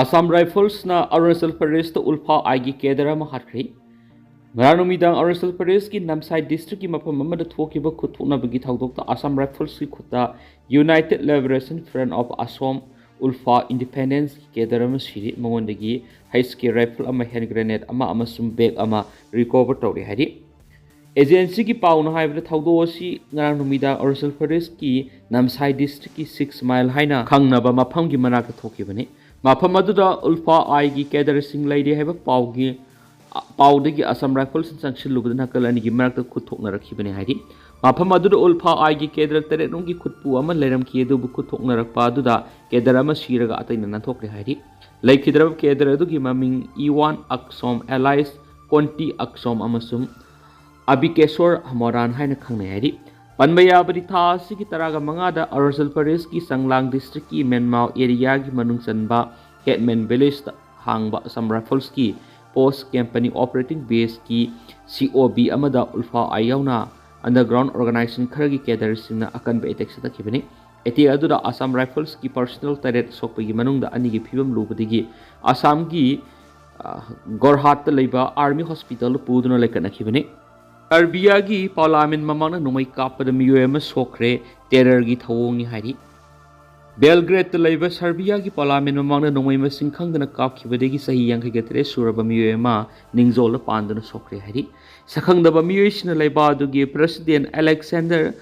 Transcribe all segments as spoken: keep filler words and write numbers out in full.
ꯑꯁꯥꯝ ꯔꯥꯏꯐꯜꯁꯅ ꯑꯔꯨꯅꯥꯆꯜ ꯄ꯭ꯔꯗꯦꯁꯇ ꯎꯜꯐꯥ ꯑꯥꯏꯒꯤ ꯀꯦꯗꯔ ꯑꯃ ꯍꯥꯠꯈ꯭ꯔꯦ꯫ ꯉꯔꯥꯡ ꯅꯨꯃꯤꯗꯥꯡ ꯑꯔꯨꯅꯥꯆꯜ ꯄ꯭ꯔꯗꯦꯁꯀꯤ ꯅꯝꯁꯥꯏ ꯗꯤꯁꯇ꯭ꯔꯤꯛꯀꯤ ꯃꯐꯝ ꯑꯃꯗ ꯊꯣꯛꯈꯤꯕ ꯈꯨꯠ ꯊꯣꯛꯅꯕꯒꯤ ꯊꯧꯗꯣꯛꯇ ꯑꯁꯥꯝ ꯔꯥꯏꯐꯜꯁꯀꯤ ꯈꯨꯠꯇ United Liberation Front of Assam, ULFA, ꯏꯟꯗꯤꯄꯦꯟꯗꯦꯟꯁꯀꯤ ꯀꯦꯗꯔ ꯑꯃ ꯁꯤꯔꯤ꯫ ꯃꯉꯣꯟꯗꯒꯤ ꯍꯩꯆ ꯀꯦ ꯔꯥꯏꯐꯜ ꯑꯃ, ꯍꯦꯟ ꯒ꯭ꯔꯦꯅꯦꯗ ꯑꯃ ꯑꯃꯁꯨꯡ ꯕꯦꯒ ꯑꯃ ꯔꯤꯀꯣꯚꯔ ꯇꯧꯔꯦ ꯍꯥꯏꯔꯤ꯫ ꯑꯦꯖꯦꯟꯁꯤꯒꯤ ꯄꯥꯎꯅ ꯍꯥꯏꯕꯗ ꯊꯧꯗꯣꯛ ꯑꯁꯤ ꯉꯔꯥꯡ ꯅꯨꯃꯤꯗꯥꯡ ꯑꯔꯨꯅꯥꯆꯜ ꯄ꯭ꯔꯗꯦꯁꯀꯤ ꯅꯝꯁꯥꯏ ꯗꯤꯁꯇ꯭ꯔꯤꯛꯀꯤ ꯁꯤꯛꯁ ꯃꯥꯏꯜ ꯍꯥꯏꯅ ꯈꯪꯅꯕ ꯃꯐꯝꯒꯤ ꯃꯅꯥꯛꯇ ꯊꯣꯛꯈꯤꯕꯅꯤ꯫ ꯃꯐꯝ ꯑꯗꯨꯗ ꯎꯜꯐꯥ ꯑꯥꯏꯒꯤ ꯀꯦꯗꯔꯁꯤꯡ ꯂꯩꯔꯤ ꯍꯥꯏꯕ ꯄꯥꯎꯒꯤ, ꯄꯥꯎꯗꯒꯤ ꯑꯁꯥꯝ ꯔꯥꯏꯐꯜꯁꯅ ꯆꯪꯁꯤꯜꯂꯨꯕꯗ ꯅꯥꯀꯜ ꯑꯅꯤꯒꯤ ꯃꯔꯛꯇ ꯈꯨꯠ ꯊꯣꯛꯅꯔꯛꯈꯤꯕꯅꯤ ꯍꯥꯏꯔꯤ꯫ ꯃꯐꯝ ꯑꯗꯨꯗ ꯎꯜꯐꯥ ꯑꯥꯏꯒꯤ ꯀꯦꯗꯔ ꯇꯔꯦꯠ ꯔꯣꯝꯒꯤ ꯈꯨꯠꯄꯨ ꯑꯃ ꯂꯩꯔꯝꯈꯤ, ꯑꯗꯨꯕꯨ ꯈꯨꯠ ꯊꯣꯛꯅꯔꯛꯄ ꯑꯗꯨꯗ ꯀꯦꯗꯔ ꯑꯃ ꯁꯤꯔꯒ ꯑꯇꯩꯅ ꯅꯥꯟꯊꯣꯛꯈ꯭ꯔꯦ ꯍꯥꯏꯔꯤ꯫ ꯂꯩꯈꯤꯗ꯭ꯔꯕ ꯀꯦꯗꯔ ꯑꯗꯨꯒꯤ ꯃꯃꯤꯡ ꯏꯋꯥꯟ ꯑꯛꯁꯣꯝ ꯑꯦꯂꯥꯏꯁ ꯀꯣꯟꯇꯤ ꯑꯛꯁꯣꯝ ꯑꯃꯁꯨꯡ ꯑꯕꯤꯀꯦꯁꯣꯔ ꯍꯃꯣꯔꯥꯟ ꯍꯥꯏꯅ ꯈꯪꯅꯩ ꯍꯥꯏꯔꯤ꯫ ꯄꯟꯕ ꯌꯥꯕꯗꯤ ꯊꯥ ꯑꯁꯤꯒꯤ ꯇꯔꯥꯒ ꯃꯉꯥꯗ ꯑꯔꯨꯅꯥꯆꯜ ꯄ꯭ꯔꯗꯦꯁꯀꯤ ꯆꯪꯂꯥꯡ ꯗꯤꯁꯇ꯭ꯔꯤꯛꯀꯤ ꯃꯦꯟꯃꯥꯎ ꯑꯦꯔꯤꯌꯥꯒꯤ ꯃꯅꯨꯡ ꯆꯟꯕ ꯍꯦꯠꯃꯦꯟ ꯚꯤꯂꯦꯖꯇ ꯍꯥꯡꯕ ꯑꯁꯥꯝ ꯔꯥꯏꯐꯜꯁꯀꯤ ꯄꯣꯁ ꯀꯦꯝꯄꯅꯤ ꯑꯣꯄꯔꯦꯇꯤꯡ ꯕꯦꯁꯀꯤ ꯁꯤ ꯑꯣ ꯕꯤ ꯑꯃꯗ ꯎꯜꯐꯥ ꯑꯥꯏ ꯌꯥꯎꯅ ꯑꯟꯗꯔꯒ꯭ꯔꯥꯎꯟ ꯑꯣꯔꯒꯅꯥꯏꯖꯦꯁꯟ ꯈꯔꯒꯤ ꯀꯦꯗꯔꯁꯤꯡꯅ ꯑꯀꯟꯕ ꯑꯦꯇꯦꯛ ꯆꯠꯊꯈꯤꯕꯅꯤ꯫ ꯑꯦꯇꯦꯛ ꯑꯗꯨꯗ ꯑꯁꯥꯝ ꯔꯥꯏꯐꯜꯁꯀꯤ ꯄꯔꯁꯅꯦꯜ ꯇꯔꯦꯠ ꯁꯣꯛꯄꯒꯤ ꯃꯅꯨꯡꯗ ꯑꯅꯤꯒꯤ ꯐꯤꯕꯝ ꯂꯨꯕꯗꯒꯤ ꯑꯁꯥꯝꯒꯤ, ꯑ, ꯒꯣꯔꯍꯥꯠꯇ ꯂꯩꯕ ꯑꯥꯔꯃꯤ ꯍꯣꯁꯄꯤꯇꯥꯜꯗ ꯄꯨꯗꯨꯅ ꯂꯩꯈꯠꯅꯈꯤꯕꯅꯤ꯫ ꯁꯔꯕꯤꯌꯥꯒꯤ ꯄꯥꯔꯂꯥꯃꯦꯟ ꯃꯃꯥꯡꯗ ꯅꯣꯡꯃꯩ ꯀꯥꯞꯄꯗ ꯃꯤꯑꯣꯏ ꯑꯃ ꯁꯣꯛꯈ꯭ꯔꯦ, ꯇꯦꯔꯔꯒꯤ ꯊꯧꯑꯣꯡꯅꯤ ꯍꯥꯏꯔꯤ꯫ ꯕꯦꯜꯒ꯭ꯔꯦꯗꯇ ꯂꯩꯕ ꯁꯔꯕꯤꯌꯥꯒꯤ ꯄꯥꯔꯂꯥꯃꯦꯟ ꯃꯃꯥꯡꯗ ꯅꯣꯡꯃꯩ ꯃꯁꯤꯡ ꯈꯪꯗꯅ ꯀꯥꯞꯈꯤꯕꯗꯒꯤ ꯆꯍꯤ ꯌꯥꯡꯈꯩꯒ ꯇꯔꯦꯠ ꯁꯨꯔꯕ ꯃꯤꯑꯣꯏ ꯑꯃ ꯅꯤꯡꯖꯣꯜꯗ ꯄꯥꯟꯗꯨꯅ ꯁꯣꯛꯈ꯭ꯔꯦ ꯍꯥꯏꯔꯤ꯫ ꯁꯛꯈꯪꯗꯕ ꯃꯤꯑꯣꯏꯁꯤꯡꯅ ꯂꯩꯕꯥꯛ ꯑꯗꯨꯒꯤ ꯄ꯭ꯔꯁꯤꯗꯦꯟ ꯑꯂꯦꯛꯁꯦꯟꯗꯔ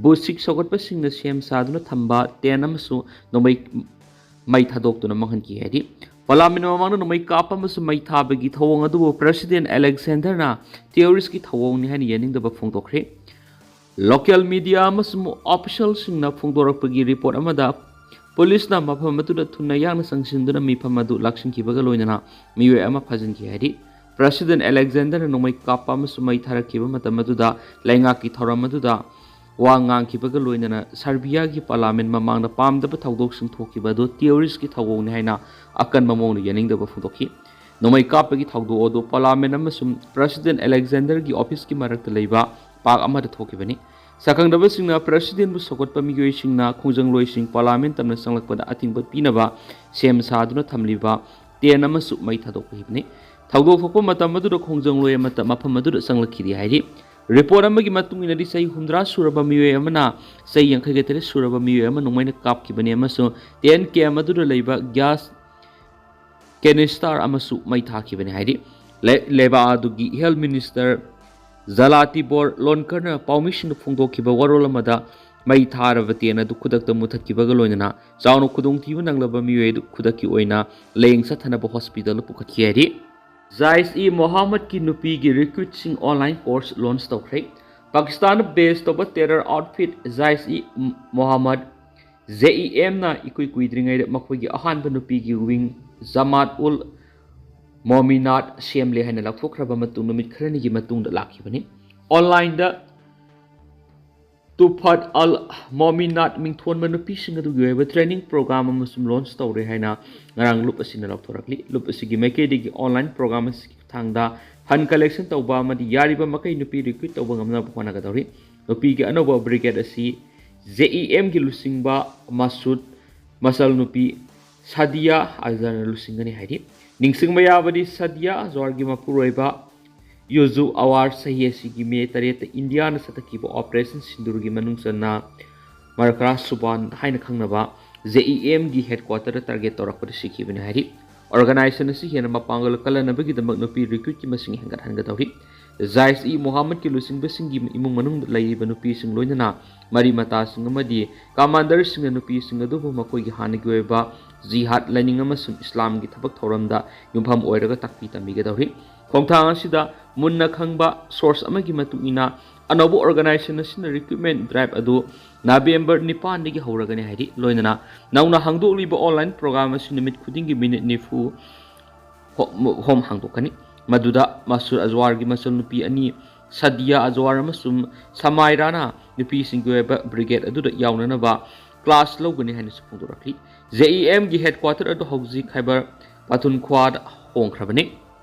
ꯕꯨꯁꯤꯛ ꯁꯧꯒꯠꯄꯁꯤꯡꯅ ꯁꯦꯝ ꯁꯥꯗꯨꯅ ꯊꯝꯕ ꯇꯦꯟ ꯑꯃꯁꯨ ꯅꯣꯡꯃꯩ ꯃꯩ ꯊꯥꯗꯣꯛꯇꯨꯅ ꯃꯥꯡꯍꯟꯈꯤ ꯍꯥꯏꯔꯤ꯫ ꯄꯥꯔꯂꯥꯃꯦꯟ ꯃꯃꯥꯡꯗ ꯅꯣꯡꯃꯩ ꯀꯥꯞꯄ ꯑꯃꯁꯨꯡ ꯃꯩ ꯊꯥꯕꯒꯤ ꯊꯧꯑꯣꯡ ꯑꯗꯨꯕꯨ ꯄ꯭ꯔꯁꯤꯗꯦꯟ ꯑꯂꯦꯛꯁꯦꯟꯗꯔꯅ ꯇꯦꯔꯣꯔꯤꯁꯀꯤ ꯊꯧꯑꯣꯡꯅꯤ ꯍꯥꯏꯅ ꯌꯥꯅꯤꯡꯗꯕ ꯐꯣꯡꯗꯣꯛꯈ꯭ꯔꯦ꯫ ꯂꯣꯀꯦꯜ ꯃꯤꯗꯤꯌꯥ ꯑꯃꯁꯨꯡ ꯑꯣꯐꯤꯁꯤꯌꯦꯜꯁꯤꯡꯅ ꯐꯣꯡꯗꯣꯔꯛꯄꯒꯤ ꯔꯤꯄꯣꯔꯠ ꯑꯃꯗ ꯄꯨꯂꯤꯁꯅ ꯃꯐꯝ ꯑꯗꯨꯗ ꯊꯨꯅ ꯌꯥꯡꯅ ꯆꯪꯁꯤꯟꯗꯨꯅ ꯃꯤꯐꯝ ꯑꯗꯨ ꯂꯥꯛꯁꯤꯟꯈꯤꯕꯒ ꯂꯣꯏꯅꯅ ꯃꯤꯑꯣꯏ ꯑꯃ ꯐꯥꯖꯤꯟꯈꯤ ꯍꯥꯏꯔꯤ꯫ ꯄ꯭ꯔꯁꯤꯗꯦꯟ ꯑꯂꯦꯛꯖꯦꯟꯗꯔꯅ ꯅꯣꯡꯃꯩ ꯀꯥꯞꯄ ꯑꯃꯁꯨꯡ ꯃꯩ ꯊꯥꯔꯛꯈꯤꯕ ꯃꯇꯝ ꯑꯗꯨꯗ ꯂꯩꯉꯥꯛꯀꯤ ꯊꯧꯔꯝ ꯑꯗꯨꯗ ꯋꯥ ꯉꯥꯡꯈꯤꯕꯒ ꯂꯣꯏꯅꯅ ꯁꯔꯕꯤꯌꯥꯒꯤ ꯄꯥꯔꯂꯥꯃꯦꯟ ꯃꯃꯥꯡꯗ ꯄꯥꯝꯗꯕ ꯊꯧꯗꯣꯛꯁꯤꯡ ꯊꯣꯛꯈꯤꯕ ꯑꯗꯨ ꯇꯦꯔꯣꯔꯤꯁꯀꯤ ꯊꯧꯑꯣꯡꯅꯤ ꯍꯥꯏꯅ ꯑꯀꯟꯕ ꯃꯑꯣꯡꯗ ꯌꯥꯅꯤꯡꯗꯕ ꯐꯣꯡꯗꯣꯛꯈꯤ꯫ ꯅꯣꯡꯃꯩ ꯀꯥꯞꯄꯒꯤ ꯊꯧꯗꯣꯛ ꯑꯗꯨ ꯄꯥꯔꯂꯥꯃꯦꯟ ꯑꯃꯁꯨꯡ ꯄ꯭ꯔꯁꯤꯗꯦꯟ ꯑꯂꯦꯛꯖꯦꯟꯗꯔꯒꯤ ꯑꯣꯐꯤꯁꯀꯤ ꯃꯔꯛꯇ ꯂꯩꯕ ꯄꯥꯔꯛ ꯑꯃꯗ ꯊꯣꯛꯈꯤꯕꯅꯤ꯫ ꯁꯛꯈꯪꯗꯕꯁꯤꯡꯅ ꯄ꯭ꯔꯁꯤꯗꯦꯟꯕꯨ ꯁꯧꯒꯠꯄ ꯃꯤꯑꯣꯏꯁꯤꯡꯅ ꯈꯣꯡꯖꯪꯂꯣꯏꯁꯤꯡ ꯄꯥꯔꯂꯥꯃꯦꯟ ꯇꯝꯅ ꯆꯪꯂꯛꯄꯗ ꯑꯊꯤꯡꯕ ꯄꯤꯅꯕ ꯁꯦꯝ ꯁꯥꯗꯨꯅ ꯊꯝꯂꯤꯕ ꯇꯦꯟ ꯑꯃꯁꯨ ꯃꯩ ꯊꯥꯗꯣꯛꯄ ꯍꯤꯞꯅꯤ꯫ ꯊꯧꯗꯣꯛ ꯊꯣꯛꯄ ꯃꯇꯝ ꯑꯗꯨꯗ ꯈꯣꯡꯖꯪꯂꯣꯏ ꯑꯃꯠꯇ ꯃꯐꯝ ꯑꯗꯨꯗ ꯆꯪꯂꯛꯈꯤꯗꯦ ꯍꯥꯏꯔꯤ꯫ ꯔꯤꯄꯣꯔꯠ ꯑꯃꯒꯤ ꯃꯇꯨꯡ ꯏꯟꯅꯗꯤ ꯆꯍꯤ ꯍꯨꯝꯗ꯭ꯔꯥ ꯁꯨꯔꯕ ꯃꯤꯑꯣꯏ ꯑꯃꯅ ꯆꯍꯤ ꯌꯥꯡꯈꯩꯒ ꯇꯔꯦꯠ ꯁꯨꯔꯕ ꯃꯤꯑꯣꯏ ꯑꯃ ꯅꯣꯡꯃꯩꯅ ꯀꯥꯞꯈꯤꯕꯅꯤ ꯑꯃꯁꯨꯡ ꯇꯦꯟ ꯀꯦꯝ ꯑꯗꯨꯗ ꯂꯩꯕ ꯒ꯭ꯌꯥꯁ ꯀꯦꯅꯤꯁꯇꯔ ꯑꯃꯁꯨ ꯃꯩ ꯊꯥꯈꯤꯕꯅꯤ ꯍꯥꯏꯔꯤ꯫ ꯂꯦ-, ꯂꯦꯕꯥ ꯑꯗꯨꯒꯤ ꯍꯦꯜꯊ ꯃꯤꯅꯤꯁꯇꯔ ꯖꯂꯥꯇꯤꯕꯣꯔ ꯂꯣꯟꯀꯔꯅ ꯄꯥꯎꯃꯤꯁꯤꯡꯗ ꯐꯣꯡꯗꯣꯛꯈꯤꯕ ꯋꯥꯔꯣꯜ ꯑꯃꯗ ꯃꯩ ꯊꯥꯔꯕ ꯇꯦꯟ ꯑꯗꯨ ꯈꯨꯗꯛꯇ ꯃꯨꯊꯠꯈꯤꯕꯒ ꯂꯣꯏꯅꯅ ꯆꯥꯎꯅ ꯈꯨꯗꯣꯡꯊꯤꯕ ꯅꯪꯂꯕ ꯃꯤꯑꯣꯏ ꯑꯗꯨ ꯈꯨꯗꯛꯀꯤ ꯑꯣꯏꯅ ꯂꯥꯌꯦꯡ ꯆꯠꯊꯅꯕ ꯍꯣꯁꯄꯤꯇꯥꯜꯗ ꯄꯨꯈꯠꯈꯤ ꯍꯥꯏꯔꯤ꯫ ꯖꯥꯏꯁ ꯏ ꯃꯣꯍꯥꯃꯗꯀꯤ ꯅꯨꯄꯤꯒꯤ ꯔꯤꯀ꯭ꯔꯨꯠꯁꯤꯡ ꯑꯣꯟꯂꯥꯏꯟ ꯀꯣꯔꯁ ꯂꯣꯟꯆ ꯇꯧꯈ꯭ꯔꯦ꯫ ꯄꯥꯀꯤꯁꯇꯥꯟꯗ ꯕꯦꯁ ꯇꯧꯕ terror outfit ꯖꯥꯏꯁ E ꯃꯣꯍꯥꯃꯗ, J E ꯑꯦꯝꯅ ꯏꯀꯨꯏ ꯀꯨꯏꯗ꯭ꯔꯤꯉꯩꯗ ꯃꯈꯣꯏꯒꯤ ꯑꯍꯥꯟꯕ ꯅꯨꯄꯤꯒꯤ ꯋꯤꯡ ꯖꯃꯥꯠ ꯎꯜ ꯃꯣꯃꯤꯅꯥꯠ ꯁꯦꯝꯂꯦ ꯍꯥꯏꯅ ꯂꯥꯎꯊꯣꯛꯈ꯭ꯔꯕ ꯃꯇꯨꯡ ꯅꯨꯃꯤꯠ ꯈꯔꯅꯤꯒꯤ ꯃꯇꯨꯡꯗ ꯂꯥꯛꯈꯤꯕꯅꯤ꯫ ꯑꯣꯟꯂꯥꯏꯟꯗ ꯇꯨꯐꯠ ꯑꯜ ꯃꯣꯃꯤꯅꯥꯠ ꯃꯤꯡꯊꯣꯟꯕ ꯅꯨꯄꯤꯁꯤꯡ ꯑꯗꯨꯒꯤ ꯑꯣꯏꯕ ꯇ꯭ꯔꯦꯅꯤꯡ ꯄ꯭ꯔꯣꯒ꯭ꯔꯥꯝ ꯑꯃꯁꯨ ꯂꯣꯟꯆ ꯇꯧꯔꯦ ꯍꯥꯏꯅ ꯉꯔꯥꯡ ꯂꯨꯞ ꯑꯁꯤꯅ ꯂꯥꯎꯊꯣꯔꯛꯂꯤ꯫ ꯂꯨꯞ ꯑꯁꯤꯒꯤ ꯃꯥꯏꯀꯩꯗꯒꯤ ꯑꯣꯟꯂꯥꯏꯟ ꯄ꯭ꯔꯣꯒ꯭ꯔꯥꯝ ꯑꯁꯤꯒꯤ ꯈꯨꯠꯊꯥꯡꯗ ꯐꯟ ꯀꯂꯦꯛꯁꯟ ꯇꯧꯕ ꯑꯃꯗꯤ ꯌꯥꯔꯤꯕ ꯃꯈꯩ ꯅꯨꯄꯤ ꯔꯤꯀ꯭ꯔꯨꯠ ꯇꯧꯕ ꯉꯝꯅꯕ ꯍꯣꯠꯅꯒꯗꯧꯔꯤ꯫ ꯅꯨꯄꯤꯒꯤ ꯑꯅꯧꯕ ꯕ꯭ꯔꯤꯒꯦꯗ ꯑꯁꯤ ꯖꯦ ꯏ ꯑꯦꯝꯒꯤ ꯂꯨꯆꯤꯡꯕ ꯃꯁꯨꯗ ꯃꯆꯜ ꯅꯨꯄꯤ ꯁꯥꯗꯤꯌꯥ ꯑꯖꯔꯅ ꯂꯨꯆꯤꯡꯒꯅꯤ ꯍꯥꯏꯔꯤ꯫ ꯅꯤꯡꯁꯤꯡꯕ ꯌꯥꯕꯗꯤ ꯁꯥꯗꯤꯌꯥ ꯑꯖꯋꯥꯔꯒꯤ ꯃꯄꯨꯔꯣꯏꯕ ꯌꯨꯖꯨ ꯑꯋꯥꯔ ꯆꯍꯤ ꯑꯁꯤꯒꯤ ꯃꯦ ꯇꯔꯦꯠꯇ ꯏꯟꯗꯤꯌꯥꯅ ꯆꯠꯊꯈꯤꯕ ꯑꯣꯄꯔꯦꯁꯟ ꯁꯤꯟꯗꯨꯔꯒꯤ ꯃꯅꯨꯡ ꯆꯟꯅ ꯃꯔꯀꯔꯥ ꯁꯨꯕꯥꯟ ꯍꯥꯏꯅ ꯈꯪꯅꯕ ꯖꯦ ꯏ ꯑꯦꯝꯒꯤ ꯍꯦꯗꯀ꯭ꯋꯥꯇꯔꯗ ꯇꯥꯔꯒꯦꯠ ꯇꯧꯔꯛꯄꯗ ꯁꯤꯈꯤꯕꯅꯤ ꯍꯥꯏꯔꯤ꯫ ꯑꯣꯔꯒꯅꯥꯏꯖꯦꯁꯟ ꯑꯁꯤ ꯍꯦꯟꯅ ꯃꯄꯥꯡꯒꯜ ꯀꯜꯍꯟꯅꯕꯒꯤꯗꯃꯛ ꯅꯨꯄꯤ ꯔꯤꯀ꯭ꯔꯨꯠꯀꯤ ꯃꯁꯤꯡ ꯍꯦꯟꯒꯠꯍꯟꯒꯗꯧꯔꯤ꯫ ꯖꯥꯏꯁ ꯏ ꯃꯣꯍꯥꯃꯗꯀꯤ ꯂꯨꯆꯤꯡꯕꯁꯤꯡꯒꯤ ꯏꯃꯨꯡ ꯃꯅꯨꯡꯗ ꯂꯩꯔꯤꯕ ꯅꯨꯄꯤꯁꯤꯡ ꯂꯣꯏꯅꯅ ꯃꯔꯤ ꯃꯇꯥꯁꯤꯡ ꯑꯃꯗꯤ ꯀꯃꯥꯟꯗꯔꯁꯤꯡꯅ ꯅꯨꯄꯤꯁꯤꯡ ꯑꯗꯨꯕꯨ ꯃꯈꯣꯏꯒꯤ ꯍꯥꯟꯅꯒꯤ ꯑꯣꯏꯕ ꯖꯤꯍꯥꯗ ꯂꯥꯏꯅꯤꯡ ꯑꯃꯁꯨꯡ ꯏꯁꯂꯥꯝꯒꯤ ꯊꯕꯛ ꯊꯧꯔꯝꯗ ꯌꯨꯝꯐꯝ ꯑꯣꯏꯔꯒ ꯇꯥꯛꯄꯤ ꯇꯝꯕꯤꯒꯗꯧꯔꯤ꯫ ꯈꯣꯡꯊꯥꯡ ꯑꯁꯤꯗ ꯃꯨꯟꯅ ꯈꯪꯕ ꯁꯣꯔꯁ ꯑꯃꯒꯤ ꯃꯇꯨꯡ ꯏꯟꯅ, ꯑꯅꯧꯕ ꯑꯣꯔꯒꯅꯥꯏꯖꯦꯁꯟ ꯑꯁꯤꯅ ꯔꯤꯀ꯭ꯔꯨꯠꯃꯦꯟ ꯗ꯭ꯔꯥꯏꯚ ꯑꯗꯨ ꯅꯕꯦꯝꯕꯔ ꯅꯤꯄꯥꯟꯗꯒꯤ ꯍꯧꯔꯒꯅꯤ ꯍꯥꯏꯔꯤ꯫ ꯂꯣꯏꯅꯅ ꯅꯧꯅ ꯍꯥꯡꯗꯣꯛꯂꯤꯕ ꯑꯣꯟꯂꯥꯏꯟ ꯄ꯭ꯔꯣꯒ꯭ꯔꯥꯝ ꯑꯁꯤ ꯅꯨꯃꯤꯠ ꯈꯨꯗꯤꯡꯒꯤ ꯃꯤꯅꯤꯠ ꯅꯤꯐꯨ ꯍꯣ-, ꯍꯣꯝ ꯍꯥꯡꯗꯣꯛꯀꯅꯤ꯫ ꯃꯗꯨꯗ ꯃꯁꯨꯔ ꯑꯖꯋꯥꯔꯒꯤ ꯃꯆꯜꯅꯨꯄꯤ ꯑꯅꯤ ꯁꯥꯗꯤꯌꯥ ꯑꯖꯋꯥꯔ ꯑꯃꯁꯨꯡ ꯁꯃꯥꯏꯔꯥꯅ ꯅꯨꯄꯤꯁꯤꯡꯒꯤ ꯑꯣꯏꯕ ꯕ꯭ꯔꯤꯒꯦꯗ ꯑꯗꯨꯗ ꯌꯥꯎꯅꯅꯕ ꯀ꯭ꯂꯥꯁ ꯂꯧꯒꯅꯤ ꯍꯥꯏꯅꯁꯨ ꯐꯣꯡꯗꯣꯔꯛꯂꯤ꯫ ꯖꯦ ꯏ ꯑꯦꯝꯒꯤ ꯍꯦꯗꯀ꯭ꯋꯥꯇꯔ ꯑꯗꯨ ꯍꯧꯖꯤꯛ ꯈꯥꯏꯕꯔ ꯄꯥꯊꯨꯟꯈ꯭ꯋꯥꯗ ꯍꯣꯡꯈ꯭ꯔꯕꯅꯤ꯫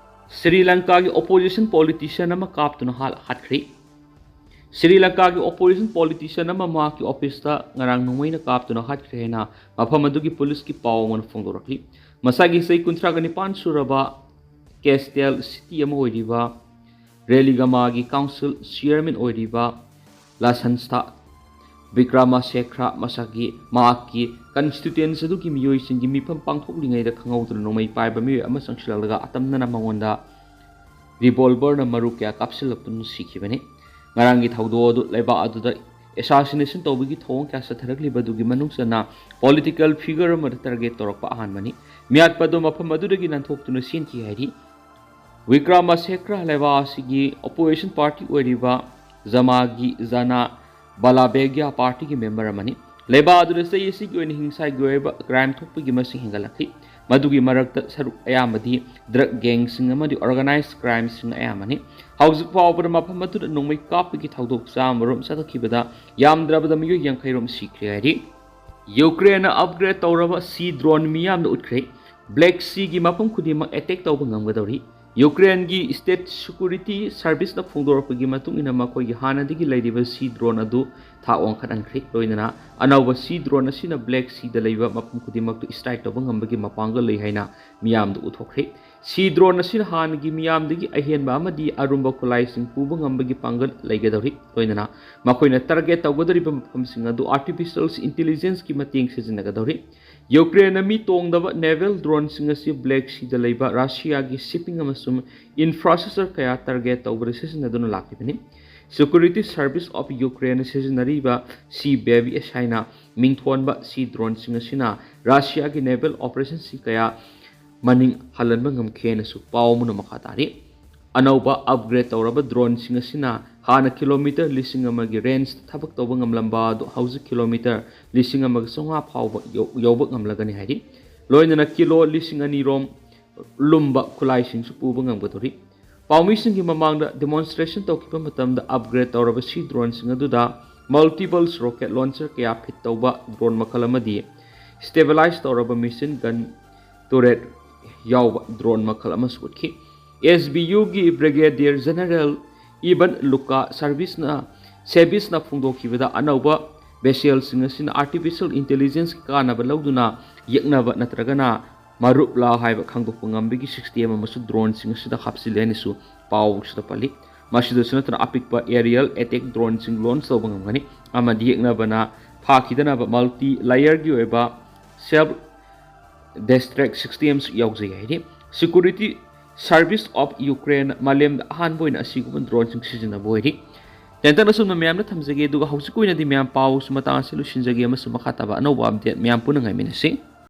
ꯁ꯭ꯔꯤ ꯂꯪꯀꯥꯒꯤ ꯑꯣꯄꯣꯖꯤꯁꯟ ꯄꯣꯂꯤꯇꯤꯁꯤꯌꯟ ꯑꯃ ꯀꯥꯞꯇꯨꯅ ꯍꯥꯠꯈ꯭ꯔꯤ꯫ ꯁ꯭ꯔꯤ ꯂꯪꯀꯥꯒꯤ ꯑꯣꯄꯣꯖꯤꯁꯟ ꯄꯣꯂꯤꯇꯤꯁꯤꯌꯟ ꯑꯃ ꯃꯍꯥꯛꯀꯤ ꯑꯣꯐꯤꯁꯇ ꯉꯔꯥꯡ ꯅꯣꯡꯃꯩꯅ ꯀꯥꯞꯇꯨꯅ ꯍꯥꯠꯈ꯭ꯔꯦ ꯍꯥꯏꯅ ꯃꯐꯝ ꯑꯗꯨꯒꯤ ꯄꯨꯂꯤꯁꯀꯤ ꯄꯥꯎ ꯑꯃꯅ ꯐꯣꯡꯗꯣꯔꯛꯂꯤ꯫ ꯃꯁꯥꯒꯤ ꯆꯍꯤ ꯀꯨꯟꯊ꯭ꯔꯥꯒ ꯅꯤꯄꯥꯟ ꯁꯨꯔꯕ ꯀꯦꯁꯇꯦꯜ ꯁꯤꯇꯤ ꯑꯃ ꯑꯣꯏꯔꯤꯕ ꯔꯦꯂꯤꯒꯃꯥꯒꯤ ꯀꯥꯎꯟꯁꯤꯜ ꯆꯤꯌꯔꯃꯦꯟ ꯑꯣꯏꯔꯤꯕ ꯂꯥꯁꯟꯁꯊꯥ ꯕꯤꯀ꯭ꯔꯃꯥꯁꯦꯈ꯭ꯔ ꯃꯁꯥꯒꯤ ꯃꯍꯥꯛꯀꯤ ꯀꯟꯁꯇꯤꯇ꯭ꯋꯦꯟꯁꯤ ꯑꯗꯨꯒꯤ ꯃꯤꯑꯣꯏꯁꯤꯡꯒꯤ ꯃꯤꯐꯝ ꯄꯥꯡꯊꯣꯛꯂꯤꯉꯩꯗ ꯈꯪꯍꯧꯗꯅ ꯅꯣꯡꯃꯩ ꯄꯥꯏꯕ ꯃꯤꯑꯣꯏ ꯑꯃ ꯆꯪꯁꯤꯜꯂꯛꯂꯒ ꯑꯇꯝꯅꯅ ꯃꯉꯣꯟꯗ ꯔꯤꯚꯣꯜꯚꯔꯅ ꯃꯔꯨ ꯀꯌꯥ ꯀꯥꯞꯁꯤꯜꯂꯛꯇꯨꯅ ꯁꯤꯈꯤꯕꯅꯤ꯫ ꯉꯔꯥꯡꯒꯤ ꯊꯧꯗꯣꯛ ꯑꯗꯨ ꯂꯩꯕꯥꯛ ꯑꯗꯨꯗ ꯑꯦꯁꯥꯁꯤꯅꯦꯁꯟ ꯇꯧꯕꯒꯤ ꯊꯧꯑꯣꯡ ꯀꯌꯥ ꯆꯠꯊꯔꯛꯂꯤꯕ ꯑꯗꯨꯒꯤ ꯃꯅꯨꯡ ꯆꯟꯅ ꯄꯣꯂꯤꯇꯤꯀꯦꯜ ꯐꯤꯒꯔ ꯑꯃꯗ ꯇꯥꯔꯒꯦꯠ ꯇꯧꯔꯛꯄ ꯑꯍꯥꯟꯕꯅꯤ꯫ ꯃꯤꯌꯥꯠꯄ ꯑꯗꯨ ꯃꯐꯝ ꯑꯗꯨꯗꯒꯤ ꯅꯥꯟꯊꯣꯛꯇꯨꯅ ꯆꯦꯟꯈꯤ ꯍꯥꯏꯔꯤ꯫ ꯋꯤꯀ꯭ꯔꯃꯥꯁꯦꯈ꯭ꯔ ꯂꯩꯕꯥꯛ ꯑꯁꯤꯒꯤ ꯑꯣꯄꯣꯖꯤꯁꯟ ꯄꯥꯔꯇꯤ ꯑꯣꯏꯔꯤꯕ ꯖꯃꯥꯒꯤ ꯖꯅꯥ ꯕꯂꯥꯕꯦꯒ꯭ꯌꯥ ꯄꯥꯔꯇꯤꯒꯤ ꯃꯦꯝꯕꯔ ꯑꯃꯅꯤ꯫ ꯂꯩꯕꯥꯛ ꯑꯗꯨꯗ ꯆꯍꯤ ꯑꯁꯤꯒꯤ ꯑꯣꯏꯅ ꯍꯤꯡꯁꯥꯒꯤ ꯑꯣꯏꯕ ꯀ꯭ꯔꯥꯏꯝ ꯊꯣꯛꯄꯒꯤ ꯃꯁꯤꯡ ꯍꯦꯟꯒꯠꯂꯛꯂꯤ꯫ ꯃꯗꯨꯒꯤ ꯃꯔꯛꯇ ꯁꯔꯨꯛ ꯑꯌꯥꯝꯕꯗꯤ ꯗ꯭ꯔꯒ ꯒꯦꯡꯁꯤꯡ ꯑꯃꯗꯤ ꯑꯣꯔꯒꯅꯥꯏꯖ ꯀ꯭ꯔꯥꯏꯝꯁꯤꯡ ꯑꯌꯥꯝꯕꯅꯤ꯫ ꯍꯧꯖꯤꯛ ꯐꯥꯎꯕꯗ ꯃꯐꯝ ꯑꯗꯨꯗ ꯅꯣꯡꯃꯩ ꯀꯥꯞꯄꯒꯤ ꯊꯧꯗꯣꯛ ꯆꯥꯝꯃꯔꯣꯝ ꯆꯠꯊꯈꯤꯕꯗ ꯌꯥꯝꯗ꯭ꯔꯕꯗ ꯃꯤꯑꯣꯏ ꯌꯥꯡꯈꯩꯔꯣꯝ ꯁꯤꯈ꯭ꯔꯦ ꯍꯥꯏꯔꯤ꯫ ꯌꯨꯀ꯭ꯔꯦꯟꯅ ꯑꯞꯒ꯭ꯔꯦꯗ ꯇꯧꯔꯕ ꯁꯤ ꯗ꯭ꯔꯣꯟ ꯃꯤꯌꯥꯝꯗ ꯎꯠꯈ꯭ꯔꯦ꯫ ꯕ꯭ꯂꯦꯛ ꯁꯤꯒꯤ ꯃꯐꯝ ꯈꯨꯗꯤꯡꯃꯛ ꯑꯦꯇꯦꯛ ꯇꯧꯕ ꯉꯝꯒꯗꯧꯔꯤ꯫ ꯌꯨꯀ꯭ꯔꯦꯟꯒꯤ ꯁ꯭ꯇꯦꯠ ꯁꯦꯀ꯭ꯌꯨꯔꯤꯇꯤ ꯁꯔꯚꯤꯁꯅ ꯐꯣꯡꯗꯣꯔꯛꯄꯒꯤ ꯃꯇꯨꯡ ꯏꯟꯅ ꯃꯈꯣꯏꯒꯤ ꯍꯥꯟꯅꯗꯒꯤ ꯂꯩꯔꯤꯕ ꯁꯤ ꯗ꯭ꯔꯣꯟ ꯑꯗꯨ ꯊꯥꯛ ꯋꯥꯡꯈꯠꯍꯟꯈ꯭ꯔꯦ꯫ ꯂꯣꯏꯅꯅ ꯑꯅꯧꯕ ꯁꯤ ꯗ꯭ꯔꯣꯟ ꯑꯁꯤꯅ ꯕ꯭ꯂꯦꯛ ꯁꯤꯗ ꯂꯩꯕ ꯃꯐꯝ ꯈꯨꯗꯤꯡꯃꯛꯇ ꯁ꯭ꯇ꯭ꯔꯥꯏꯛ ꯇꯧꯕ ꯉꯝꯕꯒꯤ ꯃꯄꯥꯡꯒꯜ ꯂꯩ ꯍꯥꯏꯅ ꯃꯤꯌꯥꯝꯗ ꯎꯠꯊꯣꯛꯈ꯭ꯔꯦ꯫ ꯁꯤ ꯗ꯭ꯔꯣꯟ ꯑꯁꯤꯅ ꯍꯥꯟꯅꯒꯤ ꯃꯤꯌꯥꯝꯗꯒꯤ ꯑꯍꯦꯟꯕ ꯑꯃꯗꯤ ꯑꯔꯨꯝꯕ ꯈꯨꯠꯂꯥꯏꯁꯤꯡ ꯄꯨꯕ ꯉꯝꯕꯒꯤ ꯄꯥꯡꯒꯜ ꯂꯩꯒꯗꯧꯔꯤ꯫ ꯂꯣꯏꯅꯅ ꯃꯈꯣꯏꯅ ꯇꯥꯔꯒꯦꯠ ꯇꯧꯒꯗꯧꯔꯤꯕ ꯃꯐꯝꯁꯤꯡ ꯑꯗꯨ ꯑꯥꯔꯇꯤꯐꯤꯁꯤꯌꯦꯜ ꯏꯟꯇꯤꯂꯤꯖꯦꯟꯁꯀꯤ ꯃꯇꯦꯡ ꯁꯤꯖꯤꯟꯅꯒꯗꯧꯔꯤ꯫ ꯌꯨꯀ꯭ꯔꯦꯟꯅ ꯃꯤ ꯇꯣꯡꯗꯕ ꯅꯦꯚꯦꯜ ꯗ꯭ꯔꯣꯟꯁꯤꯡ ꯑꯁꯤ ꯕ꯭ꯂꯦꯛ ꯁꯤꯗ ꯂꯩꯕ ꯔꯁꯤꯌꯥꯒꯤ ꯁꯤꯞꯄꯤꯡ ꯑꯃꯁꯨꯡ ꯏꯟꯐ꯭ꯔꯥꯁ꯭ꯇ꯭ꯔꯛꯆꯔ ꯀꯌꯥ ꯇꯥꯔꯒꯦꯠ ꯇꯧꯕꯗ ꯁꯤꯖꯤꯟꯅꯗꯨꯅ ꯂꯥꯛꯂꯤꯕꯅꯤ꯫ ꯁꯦꯀ꯭ꯌꯨꯔꯤꯇꯤ ꯁꯔꯚꯤꯁ ꯑꯣꯐ ꯌꯨꯀ꯭ꯔꯦꯟꯅ ꯁꯤꯖꯤꯟꯅꯔꯤꯕ ꯁꯤ ꯕꯦꯕꯤ ꯑꯦꯁ ꯍꯥꯏꯅ ꯃꯤꯡꯊꯣꯟꯕ ꯁꯤ ꯗ꯭ꯔꯣꯟꯁꯤꯡ ꯑꯁꯤꯅ ꯔꯁꯤꯌꯥꯒꯤ ꯅꯦꯚꯦꯜ ꯑꯣꯄꯔꯦꯁꯟꯁꯤꯡ ꯀꯌꯥ ꯃꯅꯤꯡ ꯍꯜꯍꯟꯕ ꯉꯝꯈꯤ ꯍꯥꯏꯅꯁꯨ ꯄꯥꯎ ꯑꯃꯅ ꯃꯈꯥ ꯇꯥꯔꯤ꯫ ꯑꯅꯧꯕ ꯑꯞꯒ꯭ꯔꯦꯗ ꯇꯧꯔꯕ ꯗ꯭ꯔꯣꯟꯁꯤꯡ ꯑꯁꯤꯅ ꯍꯥꯟꯅ ꯀꯤꯂꯣꯃꯤꯇꯔ ꯂꯤꯁꯤꯡ ꯑꯃꯒꯤ ꯔꯦꯟꯖꯇ ꯊꯕꯛ ꯇꯧꯕ ꯉꯝꯂꯝꯕ ꯑꯗꯨ ꯍꯧꯖꯤꯛ ꯀꯤꯂꯣꯃꯤꯇꯔ ꯂꯤꯁꯤꯡ ꯑꯃꯒ ꯆꯥꯝꯃꯉꯥ ꯐꯥꯎꯕ ꯌꯧ-, ꯌꯧꯕ ꯉꯝꯂꯒꯅꯤ ꯍꯥꯏꯔꯤ꯫ ꯂꯣꯏꯅꯅ ꯀꯤꯂꯣ ꯂꯤꯁꯤꯡ ꯑꯅꯤ ꯔꯣꯝ ꯂꯨꯝꯕ ꯈꯨꯠꯂꯥꯏꯁꯤꯡꯁꯨ ꯄꯨꯕ ꯉꯝꯒꯗꯧꯔꯤ꯫ ꯄꯥꯎꯃꯤꯁꯤꯡꯒꯤ ꯃꯃꯥꯡꯗ ꯗꯦꯃꯣꯟꯁꯇ꯭ꯔꯦꯁꯟ ꯇꯧꯈꯤꯕ ꯃꯇꯝꯗ ꯑꯞꯒ꯭ꯔꯦꯗ ꯇꯧꯔꯕ ꯁꯤ ꯗ꯭ꯔꯣꯟꯁꯤꯡ ꯑꯗꯨꯗ ꯃꯜꯇꯤꯄꯜꯁ ꯔꯣꯀꯦꯠ ꯂꯣꯟꯆꯔ ꯀꯌꯥ ꯐꯤꯠ ꯇꯧꯕ ꯗ꯭ꯔꯣꯟ ꯃꯈꯜ ꯑꯃꯗꯤ ꯁ꯭ꯇꯦꯕꯤꯂꯥꯏꯖ ꯇꯧꯔꯕ ꯃꯤꯁꯤꯟ ꯒꯟ ꯇꯨꯔꯦꯠ ꯌꯥꯎꯕ ꯗ꯭ꯔꯣꯟ ꯃꯈꯜ ꯑꯃꯁꯨ ꯎꯠꯈꯤ꯫ ꯑꯦꯁ ꯕꯤ ꯌꯨꯒꯤ ꯕ꯭ꯔꯤꯒꯦꯗꯤꯌꯔ ꯖꯦꯅꯔꯦꯜ ꯏꯕꯟ ꯂꯨꯀꯥ ꯁꯥꯔꯚꯤꯁꯅ ꯁꯦꯕꯤꯁꯅ ꯐꯣꯡꯗꯣꯛꯈꯤꯕꯗ, ꯑꯅꯧꯕ ꯕꯦꯁꯦꯜꯁꯤꯡ ꯑꯁꯤꯅ ꯑꯥꯔꯇꯤꯐꯤꯁꯤꯌꯦꯜ ꯏꯟꯇꯦꯂꯤꯖꯦꯟꯁꯀꯤ ꯀꯥꯟꯅꯕ ꯂꯧꯗꯨꯅ ꯌꯦꯛꯅꯕ ꯅꯠꯇ꯭ꯔꯒꯅ ꯃꯔꯨꯞꯂꯥ ꯍꯥꯏꯕ ꯈꯪꯗꯣꯛꯄ ꯉꯝꯕꯒꯤ ꯁꯤꯁꯇꯦꯝ ꯑꯃꯁꯨ ꯗ꯭ꯔꯣꯟꯁꯤꯡ ꯑꯁꯤꯗ ꯍꯥꯞꯆꯤꯜꯂꯦ ꯍꯥꯏꯅꯁꯨ ꯄꯥꯎꯁꯤꯗ ꯄꯜꯂꯤ꯫ ꯃꯁꯤꯗꯁꯨ ꯅꯠꯇꯅ ꯑꯄꯤꯛꯄ ꯑꯦꯔꯤꯌꯦꯜ ꯑꯦꯇꯦꯛ ꯗ꯭ꯔꯣꯟꯁꯤꯡ ꯂꯣꯟꯆ ꯇꯧꯕ ꯉꯝꯒꯅꯤ ꯑꯃꯗꯤ ꯌꯦꯛꯅꯕꯅ ꯐꯥꯈꯤꯗꯅꯕ ꯃꯜꯇꯤ ꯂꯦꯌꯔꯒꯤ ꯑꯣꯏꯕ ꯁꯦꯜꯐ ꯗꯤꯁꯇ꯭ꯔꯦꯛ ꯁꯤꯁꯇꯦꯝꯁꯨ ꯌꯥꯎꯖꯩ ꯍꯥꯏꯔꯤ꯫ Security Service of Ukraine ꯃꯥꯂꯦꯝꯗ ꯑꯍꯥꯟꯕ ꯑꯣꯏꯅ ꯑꯁꯤꯒꯨꯝꯕ ꯗ꯭ꯔꯣꯟꯁꯤꯡ ꯁꯤꯖꯤꯟꯅꯕ ꯑꯣꯏꯔꯤ꯫ ꯇꯦꯟꯇꯛꯅ ꯑꯁꯨꯝꯅ ꯃꯌꯥꯝꯗ ꯊꯝꯖꯒꯦ, ꯑꯗꯨꯒ ꯍꯧꯖꯤꯛꯀꯤ ꯑꯣꯏꯅꯗꯤ ꯃꯌꯥꯝ ꯄꯥꯎꯁꯨ ꯃꯇꯥꯡ ꯑꯁꯤ ꯂꯣꯏꯁꯤꯟꯖꯒꯦ ꯑꯃꯁꯨꯡ ꯃꯈꯥ ꯇꯥꯕ ꯑꯅꯧꯕ ꯑꯞꯗꯦꯠ ꯃꯌꯥꯝ ꯄꯨꯟꯅ ꯉꯥꯏꯃꯤꯟꯅꯁꯤ꯫